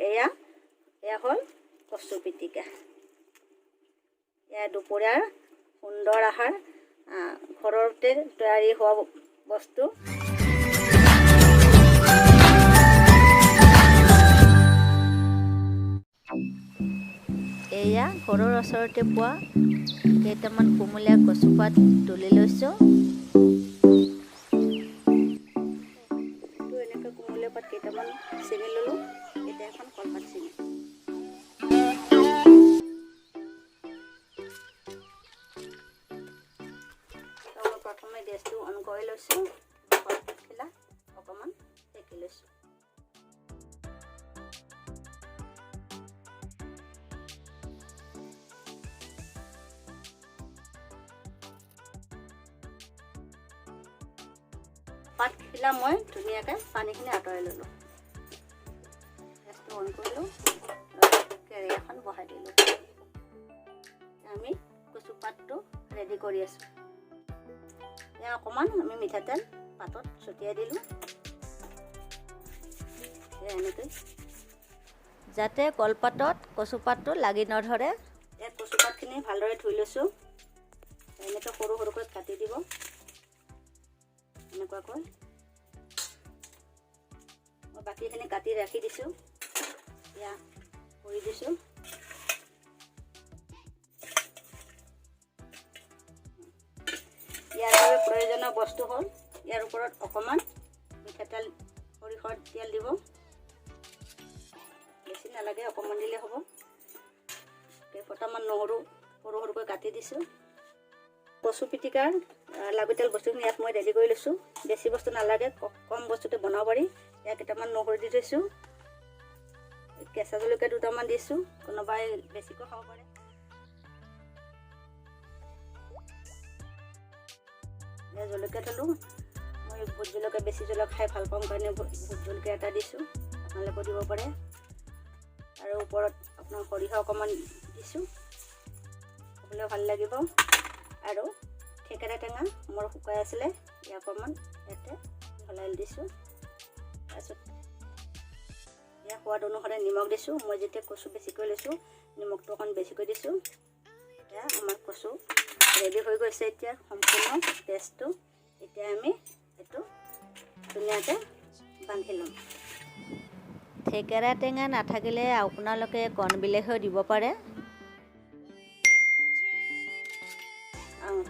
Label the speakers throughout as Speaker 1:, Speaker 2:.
Speaker 1: এয়া এয়া হ'ল কচু পিটিকা। এয়া দুপৰীয়াৰ সুন্দৰ আহাৰ, ঘৰতে তৈয়াৰী হোৱা বস্তু। এয়া ঘৰৰ ওচৰতে পোৱা কেইটামান কুমলীয়া কচুপাত তুলি লৈছোঁ। এনেকৈ কুমলীয়া পাত কেইটামান ছিঙি ল'লোঁ। এতিয়া এখন কলপাত ছিঙি প্ৰথমে গেছটো অন কৰি লৈছোঁ। কলপাতখিলা অকণমান সেকি লৈছোঁ। পাতখিলা মই ধুনীয়াকৈ পানীখিনি আঁতৰাই ল'লোঁ। গেছটো অন কৰিলোঁ, কেৰাহী এখন বহাই দিলোঁ। আমি কচু পাতটো ৰেডি কৰি আছোঁ। এয়া অকণমান আমি মিঠাতেল পাতত ছটিয়াই দিলোঁ এনেকৈ, যাতে কলপাতত কচুপাতটো লাগি নধৰে। ইয়াত কচুপাতখিনি ভালদৰে ধুই লৈছোঁ। এনেকৈ সৰু সৰুকৈ কাটি দিব এনেকুৱাকৈ। মই বাকীখিনি কাটি ৰাখি দিছোঁ। এয়া কৰি দিছোঁ। ইয়াৰ বাবে প্ৰয়োজনীয় বস্তু হ'ল, ইয়াৰ ওপৰত অকণমান মিঠাতেল, সৰিয়হৰ তেল দিব। বেছি নালাগে, অকণমান দিলে হ'ব। কেইফটামান নহৰু সৰু সৰুকৈ কাটি দিছোঁ। কচু পিটিকাৰ লাগতিয়াল বস্তুখিনি ইয়াত মই ৰেডি কৰি লৈছোঁ। বেছি বস্তু নালাগে, কম বস্তুতে বনাব পাৰি। ইয়াত কেইটামান নহৰু দি থৈছোঁ, কেঁচা জলকীয়া দুটামান দিছোঁ, কোনোবাই বেছিকৈ খাব পাৰে। জলকীয়া থ'লোঁ। মই ভোট জলকীয়া, বেছি জলকীয়া খাই ভাল পাওঁ কাৰণে ভোট জলকীয়া এটা দিছোঁ, আপোনালোকেও দিব পাৰে। আৰু ওপৰত আপোনাৰ সৰিয়হ অকণমান দিছোঁ, খাবলৈ ভাল লাগিব। আৰু থেকেৰা টেঙা মোৰ শুকাই আছিলে, ইয়াক অকণমান ইয়াতে মিহলাই দিছোঁ। তাৰপিছত ইয়াৰ সোৱাদ অনুসৰি নিমখ দিছোঁ। মই যেতিয়া কচু বেছিকৈ লৈছোঁ, নিমখটো অকণ বেছিকৈ দিছোঁ। এতিয়া আমাৰ কচু ৰেডি হৈ গৈছে। এতিয়া সম্পূৰ্ণ পেষ্টটো এতিয়া আমি এইটো ধুনীয়াকৈ বান্ধি ল'ম।
Speaker 2: থেকেৰা টেঙা নাথাকিলে আপোনালোকে কণ বিলাহীও দিব পাৰে।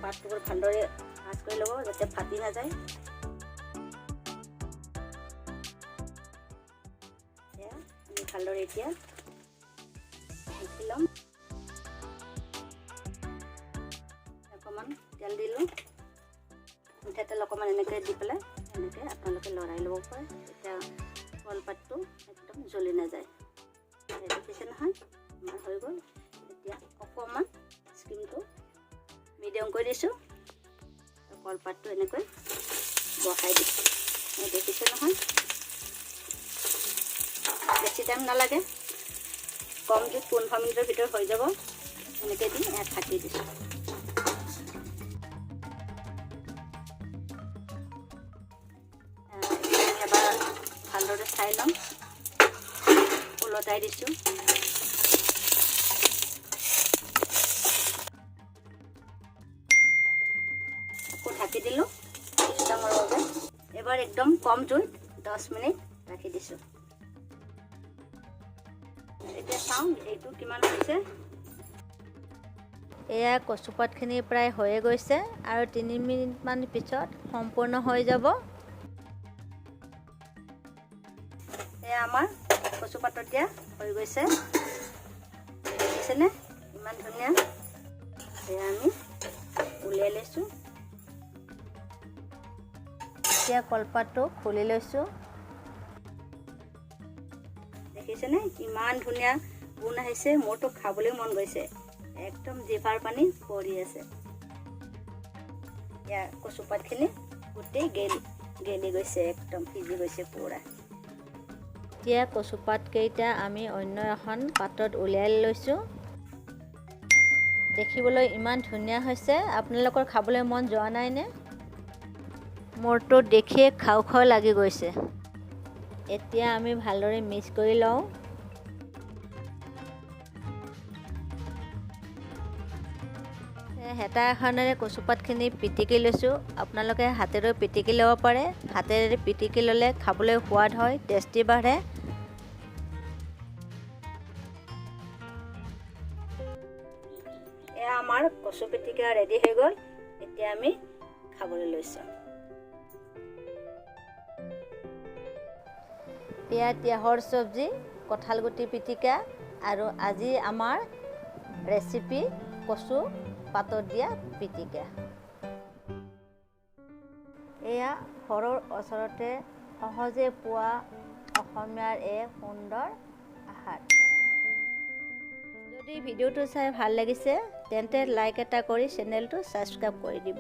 Speaker 1: পাতটোবোৰ ভালদৰে ভাজ কৰি ল'ব, যাতে ফাটি নাযায়। আমি ভালদৰে এতিয়া মুঠি ল'ম। অকণমান তেল দিলোঁ, মিঠাতেল অকণমান এনেকৈ দি পেলাই এনেকৈ আপোনালোকে লৰাই ল'ব পাৰে। তেতিয়া কলপাতটো একদম জ্বলি নাযায়। দেখিছে নহয়, আমাৰ হৈ গ'ল। এতিয়া অকণমান স্কিমটো মিডিয়াম কৰি দিছোঁ। কলপাতটো এনেকৈ বহাই দিছোঁ। দেখিছে নহয়, বেছি টাইম নালাগে, কম জুইত 15 মিনিটৰ ভিতৰত হৈ যাব। এনেকৈ দি ইয়াত ঢাকি দিছোঁ। এবাৰ ভালদৰে চাই ল'ম। ওলটাই দিছোঁ। আকৌ ঢাকি দিলোঁ কিছু টাইমৰ বাবে। এবাৰ একদম কম জুইত 10 মিনিট ৰাখি দিছোঁ। এতিয়া চাওঁ এইটো কিমান হৈছে।
Speaker 2: এয়া কচুপাতখিনি প্ৰায় হৈয়ে গৈছে আৰু 3 মিনিটমান পিছত সম্পূৰ্ণ হৈ যাব।
Speaker 1: এয়া আমাৰ কচুপাতত দিয়া হৈ গৈছে। দেখিছেনে ইমান ধুনীয়া। এয়া আমি উলিয়াই লৈছোঁ।
Speaker 2: এতিয়া কলপাতটো খুলি লৈছোঁ।
Speaker 1: দেখিছেনে ইমান ধুনীয়া গোন্ধ আহিছে, মোৰতো খাবলৈ মন গৈছে, একদম জিভাৰ পানী পৰি আছে। ইয়াৰ কচুপাতখিনি গোটেই গেলি গেলি গৈছে, একদম সিজি গৈছে পুৰা।
Speaker 2: এতিয়া কচুপাতকেইটা আমি অন্য এখন পাত্ৰত উলিয়াই লৈছোঁ। দেখিবলৈ ইমান ধুনীয়া হৈছে, আপোনালোকৰ খাবলৈ মন যোৱা নাইনে? মোৰতো দেখিয়ে খাওঁ খাওঁ লাগি গৈছে। এতিয়া আমি ভালদৰে মিক্স কৰি লওঁ। হেতা এখনেৰে কচুপাতখিনি পিটিকি লৈছোঁ। আপোনালোকে হাতেৰেও পিটিকি ল'ব পাৰে। হাতেৰে পিটিকি ল'লে খাবলৈ সোৱাদ হয়, টেষ্টি বাঢ়ে।
Speaker 1: এয়া আমাৰ কচু পিটিকা ৰেডি হৈ গ'ল। এতিয়া আমি খাবলৈ লৈছোঁ।
Speaker 2: এয়া তিয়ঁহৰ চব্জি, কঁঠালগুটি পিটিকা আৰু আজি আমাৰ ৰেচিপি কচু পাতত দিয়া পিটিকা। এয়া ঘৰৰ ওচৰতে সহজে পোৱা অসমীয়াৰ এক সুন্দৰ আহাৰ। যদি ভিডিঅ'টো চাই ভাল লাগিছে তেন্তে লাইক এটা কৰি চেনেলটো ছাবস্ক্ৰাইব কৰি দিব।